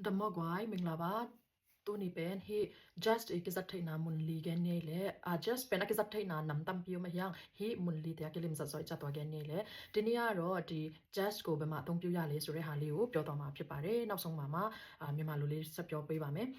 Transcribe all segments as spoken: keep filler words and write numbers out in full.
Tamo guai, ming lava, tuni pen hi just i kijat theina mun li gen nei le, a just pen a kijat theina nam tampi um ahiang, hi mun li te a kilim jat joi cha tua gen nei le. Tini a ro ti just ko bema tong piu ya le sure ha liu, pio to ma phi pare, nau song mama, a, mi ma lu li sa pio pui ba me.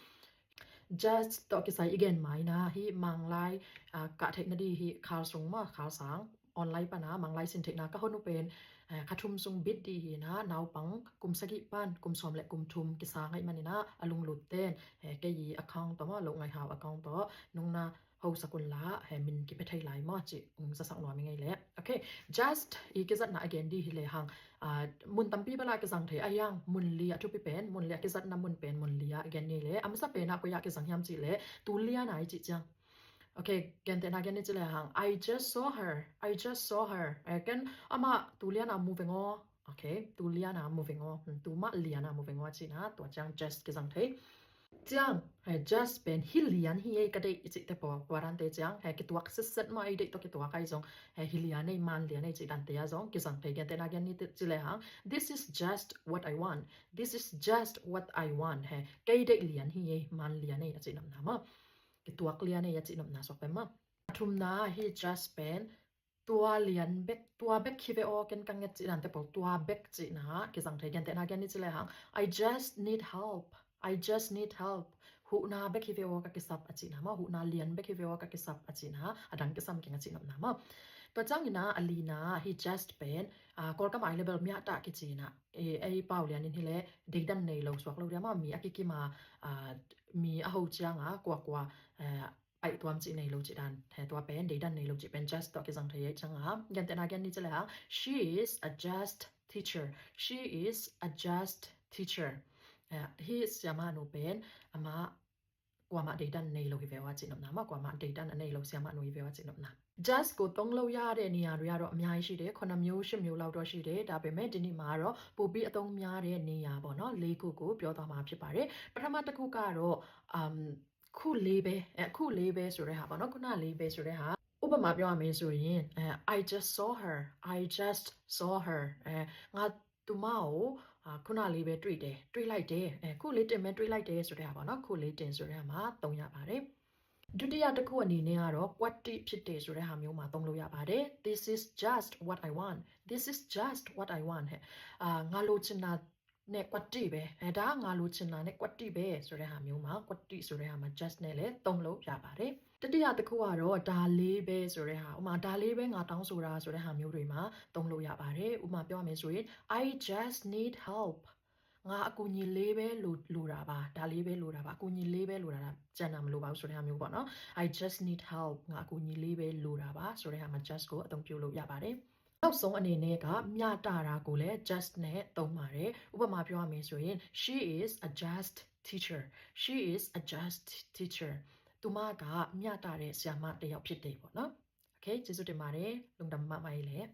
Just to kisai i gen mai na, hi manglai, a, ka theina di hi khal sung ma, khal sang. Online pana manglai sin theina ka honu pen, eh, kha thum sung bit di hi na, naupang kum sagi pan, kum som le kum thum kisa ngai manina, a lunglut ten, eh, kei account to mo, lo ngai hao account to, nung na ho sakun la, eh, min kipe thei lai mo, chi, ung sa sak nuam ngai le. Okay, just i kijat na again di hi le hang, ah, mun tampi bala kijang thei, ahiang, mun li a thupi pen, mun li a kijat na mun pen, mun li a again ni le, amasa pen a ko ya kijang hiam chi le, tu li a nai chi chiang. Okay, gen te na gen ni chi le hang. I just saw her. I just saw her. Eh, ken ama tu li a na mu ve ngo. Okay, tu li a na mu ve ngo. Hmm, tu ma li a na mu ve ngo chi na, tua chiang just kijang thei. Chiang, eh, just pen hi li a hi ei ka dei chi te po, tua dan te chiang, eh, kituak set set ma ei dei to kituak ai jong, eh, hi li a nei man li a nei chi dan te a jong, kijang thei gen te na gen ni te chi le hang. This is just what I want. This is just what I want. Eh, kei dei li a hi ei man li a nei a chi nam na ma. Kituak li a nei a chi nam na sok pen ma. Thum na hi just pen, tua li a bek, tua bek hi ve o ken ka nget chi dan te po, tua bek chi na, kijang thei gen te na gen ni chi le hang. I just need help. I just need help. Huhna bek hi ve o ka kisap a chi na ma, huhna li a bek hi ve o ka kisap a chi na, adang kisam keng a chi nam na ma. Tua chiang ina a li na hi just pen, a, Kawlkam a i le bel mia ta kichi na, e, ei pau li a nin hi le, deidan nei lo suak lo dia ma, mi a kikima, a, mi a ho chiang a, kua kua, eh, ai tuam chi nei lo chi dan, he tua pen, deidan nei lo chi pen, just to kijang thei chang a. Gen te na gen ni chi le ha, she is a just teacher. She is a just teacher. Eh, hi siama nu pen, ama kuama deidan nei lo hi ve o a chi nam na, ma kuama deidan a nei lo siama nu hi ve o a chi nam na. Just ko tong lo ya de ni ya ru ya ro mya shi de, khona myo shi myo lao do shi de, da pe me de ni ma ro, pu bi a tong mya de ni ya bo no, le ku ku pyo ta ma phi pa re. Pathama ta ku ka ro, um, คู่เลเบ เอ่อ คู่เลเบ ဆိုတဲ့ဟာပေါ့နော် ခုနလေးပဲဆိုတဲ့ဟာ ဥပမာပြောရမယ်ဆိုရင် အဲ I just saw her, I just saw her အဲ ငါသူမကို အာ ခုနလေးပဲတွေ့တယ် တွေ့လိုက်တယ် အဲ ခုလေးတင်ပဲတွေ့လိုက်တယ်ဆိုတဲ့ဟာပေါ့နော် ခုလေးတင်ဆိုတဲ့ဟာမှာသုံးရပါတယ်။ ဒုတိယတစ်ခုအနေနဲ့ကတော့ ကွက်တိဖြစ်တယ်ဆိုတဲ့ဟာမျိုးမှာသုံးလို့ရပါတယ်။ This is just what I want. This is just what I want ဟဲ့ အာ ငါလိုချင်တာ နဲ့ကွက်တိပဲအဲဒါငါလိုချင်တာနဲ့ကွက်တိပဲဆိုတဲ့ဟာမျိုးမှာကွက်တိဆိုတဲ့ဟာမှာ just နဲ့လည်းသုံးလို့ရပါတယ်တတိယတစ်ခုကတော့ဒါလေးပဲဆိုတဲ့ဟာဥပမာဒါလေးပဲငါတောင်းဆိုတာဆိုတဲ့ဟာမျိုးတွေမှာသုံးလို့ရပါတယ်ဥပမာပြောရမယ်ဆိုရင် I just need help ငါအကူအညီလေးပဲလိုလိုတာပါဒါလေးပဲလိုတာပါအကူအညီလေးပဲလိုတာကျန်တာမလိုပါဘူးဆိုတဲ့ဟာမျိုးပေါ့နော် I just need help ငါအကူအညီလေးပဲလိုတာပါဆိုတဲ့ဟာမှာ just ကိုအသုံးပြုလို့ရပါတယ်နောက်ဆုံးအနေနဲ့ကမျှတတာကိုလည်း just နဲ့သုံးပါတယ်ဥပမာပြောရမယ်ဆိုရင် she is a just teacher she is a just teacher သူမကမျှတတဲ့ဆရာမတစ်ယောက်ဖြစ်တယ်ပေါ့နော် okay ကျေးဇူးတင်ပါတယ်လုံတမမကြီးလည်း